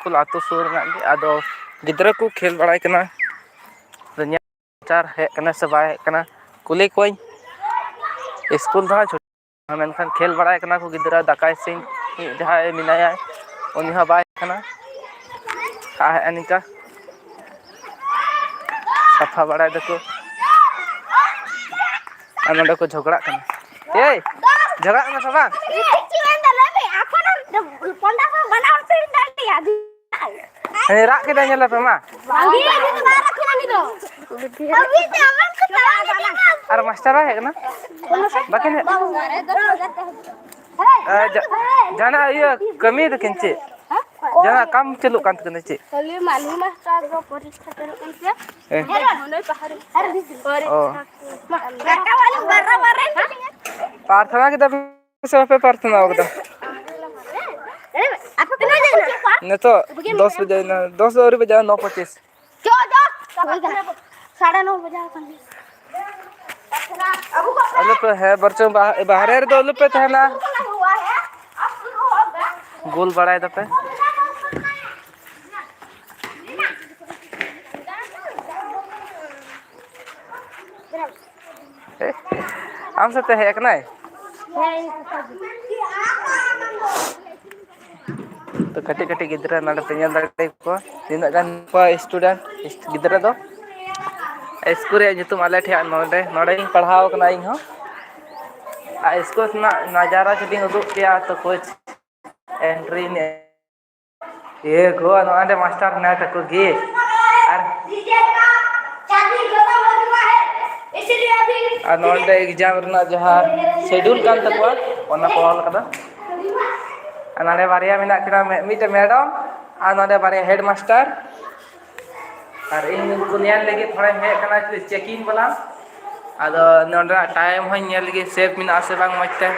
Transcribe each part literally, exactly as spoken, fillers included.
School ᱟᱛᱳ ᱥᱩᱨ ᱨᱮᱱᱟᱜ ᱜᱮ᱾ ᱟᱫᱚ ᱜᱤᱫᱽᱨᱟᱹ ᱠᱚ ᱠᱷᱮᱞ ᱵᱟᱲᱟᱭ ᱠᱟᱱᱟ᱾ ᱟᱫᱚ ᱧᱮᱞ ᱪᱟᱨ ᱦᱮᱡ ᱠᱟᱱᱟ ᱥᱮ ᱵᱟᱭ ᱦᱮᱡ ᱠᱟᱱᱟ, ᱠᱩᱞᱤ ᱠᱚᱣᱟᱧ᱾ ᱥᱠᱩᱞ ᱫᱚ ᱦᱟᱸᱜ ᱪᱷᱩᱴᱤ, ᱢᱮᱱᱠᱷᱟᱱ ᱠᱷᱮᱞ ᱵᱟᱲᱟᱭ ᱠᱟᱱᱟ ᱠᱚ ᱜᱤᱫᱽᱨᱟᱹ᱾ ᱫᱟᱠᱟᱭ ᱤᱥᱤᱱ ᱡᱟᱦᱟᱸᱭ ᱢᱮᱱᱟᱭᱟ, ᱩᱱᱤ ᱦᱚᱸ ᱵᱟᱭ ᱦᱮᱡ ᱠᱟᱱᱟ᱾ ᱟᱨ ᱦᱮᱸ, ᱱᱤᱝᱠᱟ ᱥᱟᱯᱷᱟ ᱵᱟᱲᱟᱭ ᱫᱟᱠᱚ᱾ ᱟᱨ ᱱᱚᱸᱰᱮ ᱠᱚ ᱡᱷᱚᱜᱽᱲᱟᱜ ᱠᱟᱱᱟ᱾ ᱮᱭ, ᱡᱷᱚᱜᱽᱲᱟᱜ ᱠᱟᱱᱟ ᱥᱮ ᱵᱟᱝ? ᱦᱮᱸ, ᱨᱟᱜ ᱠᱮᱫᱟᱭ, ᱧᱮᱞ ᱯᱮ ᱢᱟ᱾ ᱟᱨ ᱢᱟᱥᱴᱟᱨ ᱵᱟᱭ ᱦᱮᱡ ᱠᱟᱱᱟ? ᱵᱟᱹᱠᱤᱱ ᱦᱮᱡ? ᱮ, ᱡᱟ-, ᱡᱟᱦᱟᱱᱟᱜ ᱤᱭᱟᱹ ᱠᱟᱹᱢᱤᱭ ᱫᱟᱠᱤᱱ ᱪᱮᱫ? ᱡᱟᱦᱟᱱᱟᱜ ᱠᱟᱢ ᱪᱟᱹᱞᱩᱜ ᱠᱟᱱ ᱛᱟᱹᱠᱤᱱᱟ ᱪᱮᱫ? ᱠᱷᱟᱹᱞᱤ ᱢᱟᱹᱞᱤ ᱢᱟᱥᱴᱟᱨ ᱫᱚ ᱯᱚᱨᱤᱠᱠᱷᱟ ᱪᱟᱹᱞᱩᱜ ᱠᱟᱱ ᱛᱟᱭᱟ᱾ ᱦᱮᱸ᱾ ᱦᱮᱸ, ᱢᱚᱱᱮ ᱯᱟᱦᱟᱨ᱾ ᱚ᱾ ᱯᱚᱨᱤᱠᱠᱷᱟ᱾ ᱯᱨᱟᱨᱛᱷᱚᱱᱟ ᱠᱮᱫᱟ ᱯᱮ ᱥᱮ ᱵᱟᱯᱮ ᱯᱨᱟᱨᱛᱷᱚᱱᱟ ᱠᱟᱫᱟ? ᱟᱯᱮ ᱛᱤᱱᱟᱹᱜ ᱵᱟᱡᱮ ᱠᱟᱱᱟ? ᱱᱤᱛᱚᱜ ᱫᱚᱥ ᱵᱟᱡᱮ ᱱᱟ, ᱫᱚᱥ ᱫᱚ ᱟᱹᱣᱨᱤ ᱵᱟᱡᱟᱜᱼᱟ, ᱱᱚ ᱯᱚᱸᱪᱤᱥ᱾ ᱪᱚ, ᱪᱚ᱾ ᱥᱟᱲᱮ ᱱᱚ ᱵᱟᱡᱟᱣ ᱠᱟᱱᱟ᱾ ᱟᱞᱚ ᱯᱮ, ᱦᱮᱸ, ᱵᱚᱨᱪᱚᱝ ᱵᱟ-, ᱵᱟᱦᱨᱮ ᱨᱮᱫᱚ ᱟᱞᱚ ᱯᱮ ᱛᱟᱦᱮᱱᱟ᱾ ᱜᱳᱞ ᱵᱟᱲᱟᱭ ᱫᱟᱯᱮ᱾ ᱟᱢ ᱥᱟᱛᱮ ᱦᱮᱡ ᱟᱠᱟᱱᱟᱭ? ᱛᱚ, ᱠᱟᱹᱴᱤᱡ ᱠᱟᱹᱴᱤᱡ ᱜᱤᱫᱽᱨᱟᱹ ᱱᱚᱰᱮ ᱯᱮ ᱧᱮᱞ ᱫᱟᱲᱮᱭᱟᱠᱚᱣᱟ, ᱛᱤᱱᱟᱹᱜ ᱜᱟᱱ ᱠᱚ student ᱜᱤᱫᱽᱨᱟᱹ ᱫᱚ᱾ ᱥᱠᱩᱞ ᱨᱮᱭᱟᱜ ᱧᱩᱛᱩᱢ ᱟᱞᱮ ᱴᱷᱮᱱ ᱱᱚᱰᱮ, ᱱᱚᱰᱮᱧ ᱯᱟᱲᱦᱟᱣ ᱠᱟᱱᱟ ᱤᱧ ᱦᱚᱸ᱾ ᱟᱨ ᱥᱠᱩᱞ ᱨᱮᱱᱟᱜ ᱱᱟᱡᱟᱨᱟ ᱡᱩᱫᱤᱧ ᱩᱫᱩᱜ ᱯᱮᱭᱟ ᱛᱚ ᱠᱳᱪ entry ᱤᱭᱟᱹ ᱠᱚ, ᱱᱚᱜᱼᱚᱭ ᱱᱚᱰᱮ ᱢᱟᱥᱴᱟᱨ ᱢᱮᱱᱟᱭ ᱛᱟᱠᱚ ᱜᱮ᱾ ᱟᱨ, ᱟᱨ ᱱᱚᱰᱮ exam ᱨᱮᱱᱟᱜ ᱡᱟᱦᱟᱸ schedule ᱠᱟᱱ ᱛᱟᱠᱚᱣᱟ, ᱚᱱᱟ ᱠᱚ ᱚᱞ ᱠᱟᱫᱟ᱾ ᱟᱨ ᱱᱚᱰᱮ ᱵᱟᱨᱭᱟ ᱢᱮᱱᱟᱜ ᱠᱤᱱᱟ, ᱢᱤᱫᱴᱮᱱ madam ᱟᱨ ᱱᱚᱰᱮ ᱵᱟᱨᱭᱟ headmaster᱾ ᱟᱨ ᱤᱧ ᱩᱱᱠᱩ ᱧᱮᱞ ᱞᱟᱹᱜᱤᱫ ᱛᱷᱚᱲᱟᱧ ᱦᱮᱡ ᱟᱠᱟᱱᱟ, checking ᱵᱟᱞᱟ᱾ ᱟᱫᱚ ᱱᱚᱰᱮᱱᱟᱜ time ᱦᱚᱸᱧ ᱧᱮᱞ ᱞᱟᱹᱜᱤᱫ, save ᱢᱮᱱᱟᱜᱼᱟ ᱥᱮ ᱵᱟᱝ ᱢᱚᱡᱽ ᱛᱮ᱾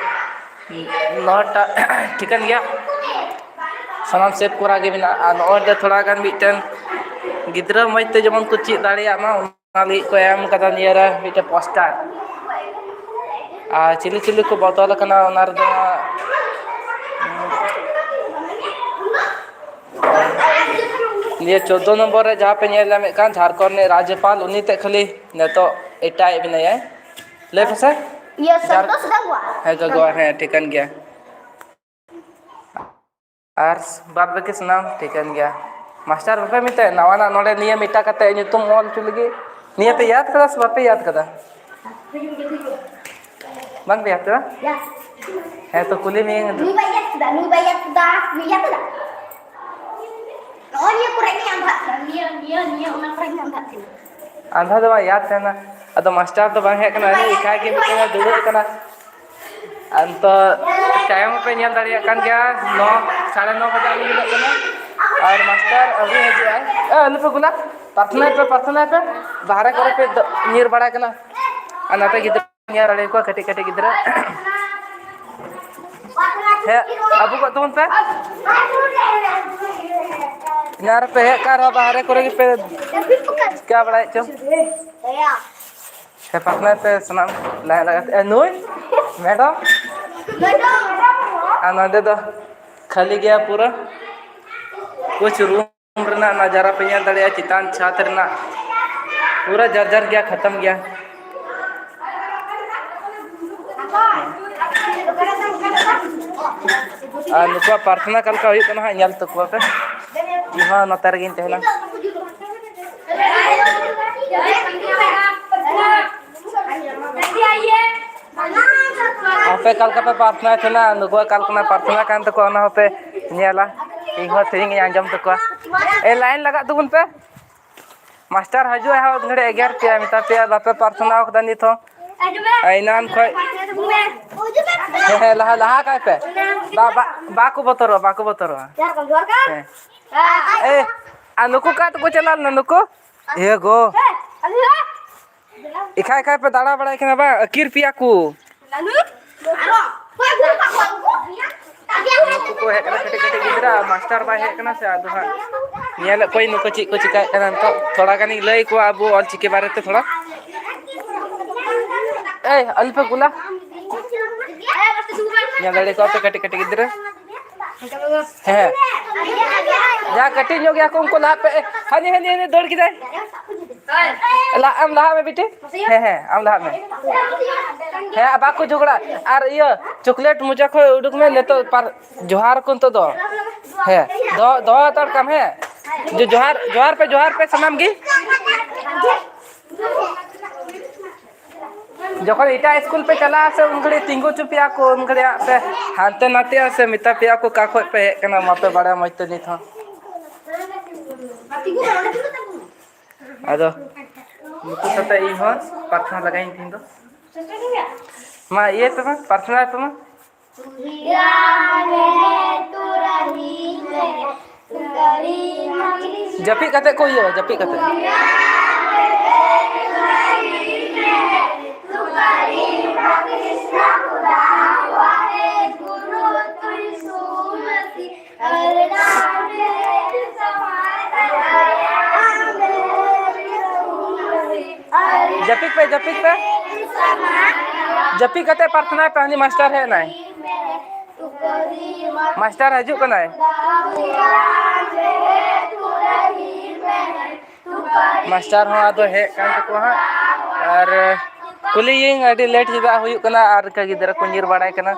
ᱱᱚᱴᱟ ᱴᱷᱤᱠᱟᱹᱱ ᱜᱮᱭᱟ, ᱥᱟᱱᱟᱢ save ᱠᱚᱨᱟᱣ ᱜᱮ ᱢᱮᱱᱟᱜᱼᱟ᱾ ᱟᱨ ᱱᱚᱜᱼᱚᱭ ᱱᱚᱰᱮ ᱛᱷᱚᱲᱟ ᱜᱟᱱ ᱢᱤᱫᱴᱮᱱ ᱜᱤᱫᱽᱨᱟᱹ ᱢᱚᱡᱽ ᱛᱮ ᱡᱮᱢᱚᱱ ᱠᱚ ᱪᱮᱫ ᱫᱟᱲᱮᱭᱟᱜ ᱢᱟ, ᱚᱱᱟ ᱞᱟᱹᱜᱤᱫ ᱠᱚ ᱮᱢ ᱠᱟᱫᱟ ᱱᱤᱭᱟᱹ ᱨᱮ ᱢᱤᱫᱴᱮᱱ poster᱾ ᱟᱨ ᱪᱤᱞᱤ ᱪᱤᱞᱤ ᱠᱚ ᱵᱚᱫᱚᱞ ᱟᱠᱟᱱᱟ ᱚᱱᱟ ᱨᱮᱫᱚ ᱦᱟᱸᱜ ᱱᱤᱭᱟᱹ ᱪᱳᱫᱽᱫᱳ ᱱᱚᱢᱵᱚᱨ ᱨᱮ ᱡᱟᱦᱟᱸ ᱯᱮ ᱧᱮᱞ ᱧᱟᱢᱮᱫ ᱠᱟᱱ ᱡᱷᱟᱲᱠᱷᱚᱸᱰ ᱨᱤᱱᱤᱡ ᱨᱟᱡᱽᱡᱚᱯᱟᱞ, ᱩᱱᱤ ᱛᱮᱫ ᱠᱷᱟᱹᱞᱤ ᱱᱤᱛᱚᱜ ᱮᱴᱟᱜ ᱢᱮᱱᱟᱭᱟ᱾ ᱞᱟᱹᱭ ᱯᱮᱥᱮ᱾ ᱤᱭᱟᱹ, ᱡᱷᱟᱲ- ᱥᱚᱱᱛᱳᱥ ᱜᱟᱝᱜᱩᱣᱟ᱾ ᱦᱮᱸ, ᱜᱟᱝᱜᱩᱣᱟ, ᱦᱮᱸ, ᱴᱷᱤᱠᱟᱹᱱ ᱜᱮᱭᱟ᱾ ᱟᱨ ᱵᱟᱫ ᱵᱟᱹᱠᱤ ᱥᱟᱱᱟᱢ ᱴᱷᱤᱠᱟᱹᱱ ᱜᱮᱭᱟ᱾ ᱢᱟᱥᱴᱟᱨ ᱵᱟᱯᱮ ᱢᱮᱛᱟᱭᱟ, ᱱᱟᱣᱟᱱᱟᱜ ᱱᱚᱰᱮ ᱱᱤᱭᱟᱹ ᱢᱤᱫᱴᱟᱝ ᱠᱟᱛᱮ ᱧᱩᱛᱩᱢ ᱚᱞ ᱦᱚᱪᱚ ᱞᱟᱹᱜᱤᱫ᱾ ᱱᱤᱭᱟᱹ ᱯᱮ ᱭᱟᱫ ᱠᱟᱫᱟ ᱥᱮ ᱵᱟᱯᱮ ᱭᱟᱫ ᱠᱟᱫᱟ? ᱵᱟᱝ ᱯᱮ ᱭᱟᱫ ᱠᱟᱫᱟ? ᱭᱟ᱾ ᱦᱮᱸ, ᱛᱚ ᱠᱩᱞᱤ ᱢᱤᱭᱟᱹᱧ᱾ ᱱᱩᱭ ᱵᱟᱭ ᱭᱟᱫ ᱠᱟᱫᱟ, ᱱᱩᱭ ᱵᱟᱭ ᱭᱟᱫ ᱠᱟᱫᱟ, ᱱᱩᱭ ᱭᱟᱫ ᱠᱟᱫᱟ? ᱱᱚᱜᱼᱚᱭ ᱱᱤᱭᱟᱹ ᱠᱚᱨᱮ ᱜᱮ ᱟᱸᱫᱷᱟᱜ ᱠᱟᱱᱟ, ᱱᱤᱭᱟᱹ, ᱱᱤᱭᱟᱹ, ᱱᱤᱭᱟᱹ ᱚᱱᱟ ᱠᱚᱨᱮ ᱜᱮ ᱟᱸᱫᱷᱟᱜ ᱠᱟᱱᱟ᱾ ᱟᱸᱫᱷᱟ ᱫᱚ ᱵᱟᱝ ᱭᱟᱫ ᱛᱟᱦᱮᱱᱟ, ᱟᱫᱚ ᱢᱟᱥᱴᱟᱨ ᱫᱚ ᱵᱟᱝ ᱦᱮᱡ ᱠᱟᱱᱟ, ᱩᱱᱤ ᱮᱠᱟᱭ ᱜᱮ ᱢᱤᱫᱴᱮᱱ ᱮ ᱫᱩᱲᱩᱵ ᱠᱟᱱᱟ᱾ ᱟᱨ ᱱᱤᱛᱚᱜ ᱴᱟᱭᱤᱢ ᱦᱚᱸᱯᱮ ᱧᱮᱞ ᱫᱟᱲᱮᱭᱟᱜ ᱠᱟᱱ ᱜᱮᱭᱟ, ᱱᱚ, ᱥᱟᱲᱮ ᱱᱚ ᱵᱟᱡᱟᱜ ᱞᱟᱹᱜᱤᱫᱚᱜ ᱠᱟᱱᱟ᱾ ᱟᱨ ᱢᱟᱥᱴᱟᱨ ᱟᱹᱣᱨᱤ ᱦᱤᱡᱩᱜᱼᱟᱭ᱾ ᱮ, ᱟᱞᱚᱯᱮ ᱜᱩᱞᱟ, ᱯᱨᱟᱨᱛᱷᱚᱱᱟᱭ ᱯᱮ, ᱯᱨᱟᱨᱛᱷᱚᱱᱟᱭ ᱯᱮ᱾ ᱵᱟᱦᱨᱮ ᱠᱚᱨᱮ ᱯᱮ ᱫᱚ-, ᱧᱤᱨ ᱵᱟᱲᱟᱭ ᱠᱟᱱᱟ᱾ ᱟᱨ ᱱᱟᱛᱮ ᱜᱤᱫᱽᱨᱟᱹ ᱧᱮᱞ ᱫᱟᱲᱮᱭᱟᱠᱚᱣᱟ, ᱠᱟᱹᱴᱤᱡ ᱠᱟᱹᱴᱤᱡ ᱜᱤᱫᱽᱨᱟᱹ᱾ ᱦᱮᱸ, ᱟᱹᱵᱩ ᱠᱚᱜ ᱛᱟᱵᱚᱱ ᱯᱮ᱾ ᱮᱱᱟᱱ ᱨᱮᱯᱮ ᱦᱮᱡ ᱠᱟᱱ ᱨᱮᱦᱚᱸ ᱵᱟᱦᱨᱮ ᱠᱚᱨᱮ ᱜᱮᱯᱮ ᱪᱤᱠᱟ ᱵᱟᱲᱟᱭᱮᱫ ᱪᱚ᱾ ᱦᱮᱸ, ᱯᱨᱟᱨᱛᱷᱚᱱᱟᱭ ᱯᱮ ᱥᱟᱱᱟᱢ ᱞᱟᱭᱤᱱ ᱞᱟᱜᱟ ᱠᱟᱛᱮ᱾ ᱮ, ᱱᱩᱭ ᱢᱮᱰᱟᱢ᱾ ᱟᱨ ᱱᱚᱰᱮ ᱫᱚ ᱠᱷᱟᱹᱞᱤ ᱜᱮᱭᱟ ᱯᱩᱨᱟᱹ᱾ ᱠᱩᱪ ᱨᱩᱢ ᱨᱮᱱᱟᱜ ᱱᱟᱡᱟᱨᱟ ᱯᱮ ᱧᱮᱞ ᱫᱟᱲᱮᱭᱟᱜᱼᱟ, ᱪᱮᱛᱟᱱ ᱪᱷᱟᱛ ᱨᱮᱱᱟᱜ ᱯᱩᱨᱟᱹ ᱡᱟᱨᱡᱟᱨ ᱜᱮᱭᱟ, ᱠᱷᱟᱛᱟᱢ ᱜᱮᱭᱟ᱾ ᱟᱨ ᱱᱩᱠᱩᱣᱟᱜ ᱯᱨᱟᱨᱛᱷᱚᱱᱟ ᱚᱠᱟ ᱞᱮᱠᱟ ᱦᱩᱭᱩᱜ ᱠᱟᱱᱟ ᱦᱟᱸᱜ, ᱧᱮᱞ ᱛᱟᱠᱚᱣᱟ ᱯᱮ᱾ ᱤᱧ ᱦᱚᱸ ᱱᱚᱛᱮ ᱨᱮᱜᱮᱧ ᱛᱟᱦᱮᱱᱟ᱾ ᱟᱯᱮ ᱚᱠᱟ ᱞᱮᱠᱟ ᱯᱮ ᱯᱨᱟᱨᱛᱷᱚᱱᱟᱭ ᱛᱟᱦᱮᱱᱟ, ᱱᱩᱠᱩᱣᱟᱜ ᱚᱠᱟ ᱞᱮᱠᱟᱱᱟᱜ ᱯᱨᱟᱨᱛᱷᱚᱱᱟ ᱠᱟᱱ ᱛᱟᱠᱚᱣᱟ, ᱚᱱᱟ ᱦᱚᱸᱯᱮ ᱧᱮᱞᱟ᱾ ᱤᱧ ᱦᱚᱸ ᱛᱮᱦᱮᱧ ᱤᱧ ᱟᱸᱡᱚᱢ ᱛᱟᱠᱚᱣᱟ᱾ ᱮ, ᱞᱟᱭᱤᱱ ᱞᱟᱜᱟᱜ ᱛᱟᱵᱚᱱ ᱯᱮ᱾ ᱢᱟᱥᱴᱟᱨ ᱦᱤᱡᱩᱜ ᱟᱭ ᱦᱟᱸᱜ, ᱩᱱ ᱜᱷᱟᱹᱲᱤᱡ ᱮᱜᱮᱨ ᱯᱮᱭᱟ, ᱢᱮᱛᱟ ᱯᱮᱭᱟ, "ᱵᱟᱯᱮ ᱯᱨᱟᱨᱛᱷᱚᱱᱟ ᱟᱠᱟᱫᱟ ᱱᱤᱛ ᱦᱚᱸ?" ᱟᱨ ᱮᱱᱟᱱ ᱠᱷᱚᱡ᱾ ᱦᱮᱸ, ᱦᱮᱸ, ᱞᱟᱦᱟ, ᱞᱟᱦᱟ ᱠᱟᱭ ᱯᱮ᱾ ᱵᱟ-, ᱵᱟ-, ᱵᱟᱠᱚ ᱵᱚᱛᱚᱨᱚᱜᱼᱟ, ᱵᱟᱠᱚ ᱵᱚᱛᱚᱨᱚᱜᱼᱟ᱾ ᱦᱮᱸ᱾ ᱮ, ᱟᱨ ᱱᱩᱠᱩ ᱚᱠᱟ ᱛᱮᱠᱚ ᱪᱟᱞᱟᱣ ᱞᱮᱱᱟ ᱱᱩᱠᱩ? ᱮ ᱜᱳ᱾ ᱮᱠᱷᱟᱭ ᱮᱠᱷᱟᱭ ᱯᱮ ᱫᱟᱬᱟ ᱵᱟᱲᱟᱭ ᱠᱟᱱᱟ ᱵᱟᱝ? ᱟᱹᱠᱤᱨ ᱯᱮᱭᱟ ᱠᱚ᱾ ᱱᱩᱠᱩ ᱠᱚ ᱦᱮᱡ ᱠᱟᱱᱟ ᱠᱟᱹᱴᱤᱡ ᱠᱟᱹᱴᱤᱡ ᱜᱤᱫᱽᱨᱟᱹ, ᱟᱨ ᱢᱟᱥᱴᱟᱨ ᱵᱟᱭ ᱦᱮᱡ ᱠᱟᱱᱟ ᱥᱮ, ᱟᱫᱚ ᱦᱟᱸᱜ ᱧᱮᱞᱮᱫ ᱠᱚᱣᱟᱧ ᱱᱩᱠᱩ ᱪᱮᱫ ᱠᱚ ᱪᱤᱠᱟᱹᱭᱮᱫ ᱠᱟᱱᱟ᱾ ᱱᱤᱛᱚᱜ ᱛᱷᱚᱲᱟ ᱜᱟᱱᱤᱧ ᱞᱟᱹᱭ ᱟᱠᱚᱣᱟ ᱟᱵᱚ ᱚᱞ ᱪᱤᱠᱤ ᱵᱟᱨᱮᱛᱮ ᱛᱷᱚᱲᱟ᱾ ᱮᱭ, ᱟᱞᱚ ᱯᱮ ᱜᱩᱞᱟ᱾ ᱧᱮᱞ ᱫᱟᱲᱮ ᱠᱚᱣᱟ ᱯᱮ ᱠᱟᱹᱴᱤᱡ ᱠᱟᱹᱴᱤᱡ ᱜᱤᱫᱽᱨᱟᱹ᱾ ᱦᱮᱸ᱾ ᱡᱟᱦᱟᱸ ᱠᱟᱹᱴᱤᱡ ᱧᱚᱜ ᱜᱮᱭᱟ ᱠᱚ, ᱩᱱᱠᱩ ᱞᱟᱦᱟᱜ ᱯᱮ᱾ ᱦᱟᱹᱱᱤ, ᱦᱟᱹᱱᱤ, ᱦᱟᱹᱱᱤ ᱫᱟᱹᱲ ᱠᱮᱫᱟᱭ᱾ ᱞᱟ-, ᱟᱢ ᱞᱟᱦᱟᱜ ᱢᱮ, ᱵᱤᱴᱤ᱾ ᱦᱮᱸ, ᱦᱮᱸ, ᱟᱢ ᱞᱟᱦᱟᱜ ᱢᱮ᱾ ᱦᱮᱸ, ᱟᱨ ᱵᱟᱠᱚ ᱡᱷᱚᱜᱽᱲᱟ᱾ ᱟᱨ ᱤᱭᱟᱹ, ᱪᱚᱠᱞᱮᱴ ᱢᱚᱪᱟ ᱠᱷᱚᱱ ᱩᱰᱩᱠ ᱢᱮ ᱱᱤᱛᱚᱜ᱾ ᱯᱟᱨ-, ᱡᱚᱦᱟᱨ ᱠᱚ ᱱᱤᱛᱚᱜ ᱫᱚ᱾ ᱦᱮᱸ, ᱫᱚᱦᱚ, ᱫᱚᱦᱚ ᱦᱟᱛᱟᱲ ᱠᱟᱢ, ᱦᱮᱸ᱾ ᱡᱚ-, ᱡᱚᱦᱟᱨ, ᱡᱚᱦᱟᱨ ᱯᱮ, ᱡᱚᱦᱟᱨ ᱯᱮ ᱥᱟᱱᱟᱢ ᱜᱮ᱾ ᱡᱚᱠᱷᱚᱱ ᱮᱴᱟᱜ ᱥᱠᱩᱞ ᱯᱮ ᱪᱟᱞᱟᱜᱼᱟ ᱥᱮ, ᱩᱱ ᱜᱷᱟᱹᱲᱤᱡ ᱛᱤᱸᱜᱩ ᱦᱚᱪᱚ ᱯᱮᱭᱟ ᱠᱚ, ᱩᱱ ᱜᱷᱟᱹᱲᱤᱡ ᱦᱟᱸᱜ ᱯᱮ ᱦᱟᱱᱛᱮ ᱱᱟᱛᱮᱜᱼᱟ ᱥᱮ, ᱢᱮᱛᱟ ᱯᱮᱭᱟ ᱠᱚ, "ᱚᱠᱟ ᱠᱷᱚᱡ ᱯᱮ ᱦᱮᱡ ᱠᱟᱱᱟ, ᱢᱟᱯᱮ ᱵᱟᱲᱟᱭᱟ ᱢᱚᱡᱽ ᱛᱮ ᱱᱤᱛ ᱦᱚᱸ?" ᱟᱫᱚ ᱱᱩᱠᱩ ᱥᱟᱛᱮ ᱤᱧ ᱦᱚᱸ ᱯᱨᱟᱨᱛᱷᱚᱱᱟ ᱞᱟᱜᱟᱭᱤᱧ ᱛᱤᱦᱤᱧ ᱫᱚ᱾ ᱢᱟ ᱤᱭᱟᱹᱭ ᱯᱮ ᱢᱟ, ᱯᱨᱟᱨᱛᱷᱚᱱᱟᱭ ᱯᱮ ᱢᱟ᱾ ᱡᱟᱹᱯᱤᱫ ᱠᱟᱛᱮ ᱠᱚ ᱤᱭᱟᱹ, ᱡᱟᱹᱯᱤᱫ ᱠᱟᱛᱮ᱾ ᱡᱟᱹᱯᱤᱫ ᱯᱮ, ᱡᱟᱹᱯᱤᱫ ᱯᱮ᱾ ᱡᱟᱹᱯᱤᱫ ᱠᱟᱛᱮ ᱯᱨᱟᱨᱛᱷᱚᱱᱟᱭ ᱯᱮ, ᱦᱟᱹᱱᱤ ᱢᱟᱥᱴᱟᱨ ᱦᱮᱡ ᱮᱱᱟᱭ᱾ ᱢᱟᱥᱴᱟᱨ ᱦᱤᱡᱩᱜ ᱠᱟᱱᱟᱭ᱾ ᱢᱟᱥᱴᱟᱨ ᱦᱚᱸ ᱟᱫᱚ ᱦᱮᱡ ᱠᱟᱱ ᱛᱟᱠᱚᱣᱟ ᱦᱟᱸᱜ᱾ ᱟᱨ ᱠᱩᱞᱤᱭᱤᱧ ᱟᱹᱰᱤ ᱞᱮᱴ ᱪᱮᱫᱟᱜ ᱦᱩᱭᱩᱜ ᱠᱟᱱᱟ, ᱟᱨ ᱚᱱᱠᱟ ᱜᱤᱫᱽᱨᱟᱹ ᱠᱚ ᱧᱤᱨ ᱵᱟᱲᱟᱭ ᱠᱟᱱᱟ,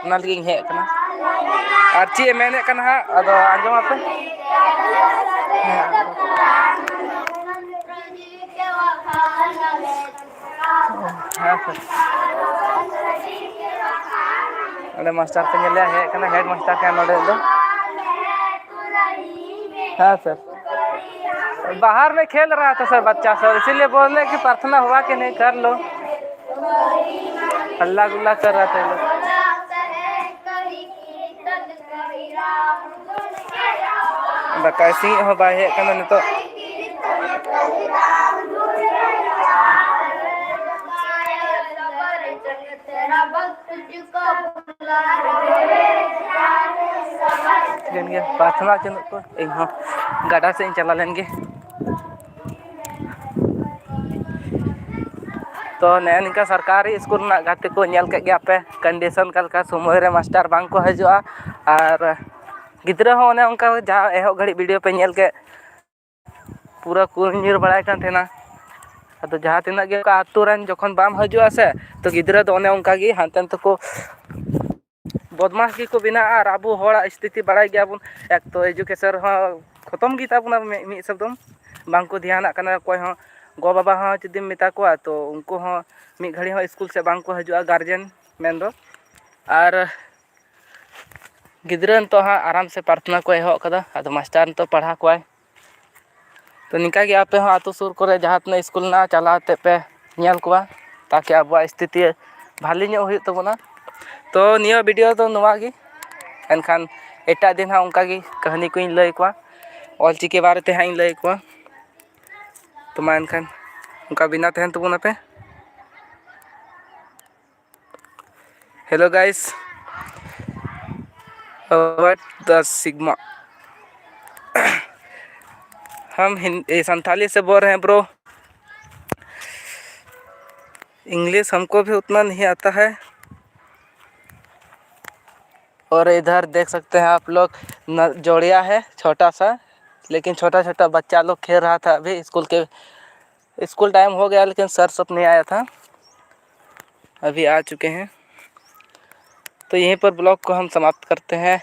ᱚᱱᱟ ᱞᱟᱹᱜᱤᱫ ᱤᱧ ᱦᱮᱡ ᱟᱠᱟᱱᱟ᱾ ᱟᱨ ᱪᱮᱫ ᱮ ᱢᱮᱱᱮᱫ ᱠᱟᱱᱟ ᱦᱟᱸᱜ, ᱟᱫᱚ ᱟᱸᱡᱚᱢ ᱟᱯᱮ᱾ ᱦᱮᱸ᱾ ᱦᱮᱸ, ᱥᱟᱨ᱾ ᱚᱸᱰᱮ ᱢᱟᱥᱴᱟᱨ ᱯᱮ ᱧᱮᱞᱮᱭᱟ, ᱦᱮᱡ ᱠᱟᱱᱟ ᱦᱮᱰ ᱢᱟᱥᱴᱟᱨ ᱠᱟᱱᱟ ᱱᱚᱰᱮ ᱫᱚ᱾ ᱦᱮᱸ, ᱥᱟᱨ᱾ बाहर में खेल रहा था सर बच्चा सब, इसीलिए बोले कि प्रार्थना हुआ कि नहीं, कर लो। हल्ला गुल्ला कर रहा था ये लोग। ᱫᱟᱠᱟ ᱤᱥᱤᱱᱤᱡ ᱦᱚᱸ ᱵᱟᱭ ᱦᱮᱡ ᱠᱟᱱᱟ ᱱᱤᱛᱚᱜ᱾ ᱴᱷᱤᱠᱟᱹᱱ ᱜᱮᱭᱟ, ᱯᱨᱟᱨᱛᱷᱚᱱᱟ ᱦᱚᱪᱚ ᱠᱚ, ᱤᱧ ᱦᱚᱸ ᱜᱟᱰᱟ ᱥᱮᱫ ᱤᱧ ᱪᱟᱞᱟᱣ ᱞᱮᱱ ᱜᱮ᱾ ᱛᱚ, ᱱᱮᱜᱼᱮ ᱱᱤᱝᱠᱟ ᱥᱚᱨᱠᱟᱨᱤ ᱥᱠᱩᱞ ᱨᱮᱱᱟᱜ ᱜᱟᱛᱮ ᱠᱚ ᱧᱮᱞ ᱠᱮᱫ ᱜᱮᱭᱟ ᱯᱮ, condition ᱚᱠᱟ ᱞᱮᱠᱟ, ᱥᱚᱢᱚᱭ ᱨᱮ ᱢᱟᱥᱴᱟᱨ ᱵᱟᱝ ᱠᱚ ᱦᱤᱡᱩᱜᱼᱟ, ᱟᱨ ᱜᱤᱫᱽᱨᱟᱹ ᱦᱚᱸ ᱚᱱᱮ ᱚᱱᱠᱟ ᱡᱟᱦᱟᱸ ᱮᱦᱚᱵ ᱜᱷᱟᱹᱲᱤᱡ ᱵᱷᱤᱰᱤᱭᱳ ᱯᱮ ᱧᱮᱞ ᱠᱮᱫ, ᱯᱩᱨᱟᱹ ᱠᱚ ᱧᱤᱨ ᱵᱟᱲᱟᱭ ᱠᱟᱱ ᱛᱟᱦᱮᱱᱟ᱾ ᱟᱫᱚ ᱡᱟᱦᱟᱸ ᱛᱤᱱᱟᱹᱜ ᱜᱮ ᱚᱱᱠᱟ ᱟᱹᱛᱩ ᱨᱮᱱ ᱡᱚᱠᱷᱚᱱ ᱵᱟᱢ ᱦᱤᱡᱩᱜᱼᱟ ᱥᱮ, ᱛᱚ ᱜᱤᱫᱽᱨᱟᱹ ᱫᱚ ᱚᱱᱮ ᱚᱱᱠᱟ ᱜᱮ ᱦᱟᱱᱛᱮ ᱱᱟᱛᱮ ᱠᱚ ᱵᱚᱫᱢᱟᱥ ᱜᱮᱠᱚ ᱵᱮᱱᱟᱜᱼᱟ᱾ ᱟᱨ ᱟᱵᱚ ᱦᱚᱲᱟᱜ ᱥᱛᱷᱤᱛᱤ ᱵᱟᱲᱟᱭ ᱜᱮᱭᱟᱵᱚᱱ, ᱮᱠ ᱛᱚ ᱮᱡᱩᱠᱮᱥᱚᱱ ᱨᱮᱦᱚᱸ ᱠᱷᱚᱛᱚᱢ ᱜᱮᱛᱟ ᱵᱚᱱᱟ ᱢᱤᱫ, ᱢᱤᱫ ᱦᱤᱥᱟᱹᱵ ᱫᱚ᱾ ᱵᱟᱝ ᱠᱚ ᱫᱷᱮᱭᱟᱱᱟᱜ ᱠᱟᱱᱟ ᱚᱠᱚᱭ ᱦᱚᱸ᱾ ᱜᱚ ᱵᱟᱵᱟ ᱦᱚᱸ ᱡᱩᱫᱤᱢ ᱢᱮᱛᱟ ᱠᱚᱣᱟ, ᱛᱚ ᱩᱱᱠᱩ ᱦᱚᱸ ᱢᱤᱫ ᱜᱷᱟᱹᱲᱤ ᱦᱚᱸ ᱥᱠᱩᱞ ᱥᱮᱫ ᱵᱟᱝ ᱠᱚ ᱦᱤᱡᱩᱜᱼᱟ, ᱜᱟᱨᱡᱮᱱ ᱢᱮᱱᱫᱚ᱾ ᱟᱨ ᱜᱤᱫᱽᱨᱟᱹ ᱱᱤᱛᱚᱜ ᱦᱟᱸᱜ ᱟᱨᱟᱢ ᱥᱮ ᱯᱨᱟᱨᱛᱷᱚᱱᱟ ᱠᱚ ᱮᱦᱚᱵ ᱠᱟᱫᱟ, ᱟᱫᱚ ᱢᱟᱥᱴᱟᱨ ᱱᱤᱛᱚᱜ ᱯᱟᱲᱦᱟᱣ ᱠᱚᱣᱟᱭ᱾ ᱛᱚ ᱱᱤᱝᱠᱟ ᱜᱮ ᱟᱯᱮ ᱦᱚᱸ ᱟᱹᱛᱩ ᱥᱩᱨ ᱠᱚᱨᱮ ᱡᱟᱦᱟᱸ ᱛᱤᱱᱟᱹᱜ ᱥᱠᱩᱞ ᱢᱮᱱᱟᱜᱼᱟ, ᱪᱟᱞᱟᱣ ᱠᱟᱛᱮ ᱯᱮ ᱧᱮᱞ ᱠᱚᱣᱟ, ᱛᱟᱠᱤ ᱟᱵᱚᱣᱟᱜ ᱥᱛᱷᱤᱛᱤ ᱵᱷᱟᱞᱮ ᱧᱚᱜ ᱦᱩᱭᱩᱜ ᱛᱟᱵᱚᱱᱟ᱾ ᱛᱚ ᱱᱤᱭᱟᱹ ᱵᱷᱤᱰᱤᱭᱳ ᱫᱚ ᱱᱚᱣᱟ ᱜᱮ, ᱮᱱᱠᱷᱟᱱ ᱮᱴᱟᱜ ᱫᱤᱱ ᱦᱟᱸᱜ ᱚᱱᱠᱟ ᱜᱮ ᱠᱟᱹᱦᱱᱤ ᱠᱚᱧ ᱞᱟᱹᱭ ᱠᱚᱣᱟ, ᱚᱞᱪᱤᱠᱤ ᱵᱟᱨᱮᱛᱮ ᱦᱟᱸᱜ ᱤᱧ ᱞᱟᱹᱭ ᱠᱚᱣᱟ᱾ ᱛᱚ ᱢᱟ ᱮᱱᱠᱷᱟᱱ ᱚᱱᱠᱟ ᱵᱮᱱᱟᱣ ᱛᱟᱦᱮᱱ ᱛᱟᱵᱚᱱᱟᱯᱮ᱾ Hello guys, what the Sigma? हम हिं-, ए, संथाली से बोल रहे हैं bro। इंग्लिश हमको भी उतना नहीं आता है। और इधर देख सकते हैं आप लोग, न-, जोड़िया है छोटा सा, लेकिन छोटा छोटा बच्चा लोग खेल रहा था अभी स्कूल के, स्कूल टाइम हो गया लेकिन सर सब नहीं आया था, अभी आ चुके हैं। तो यहीं पर ब्लॉग को हम समाप्त करते हैं,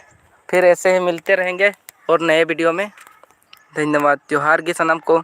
फिर ऐसे ही मिलते रहेंगे और नए वीडियो में। धन्यवाद, जोहार ᱜᱮ ᱥᱟᱱᱟᱢ ᱠᱚ᱾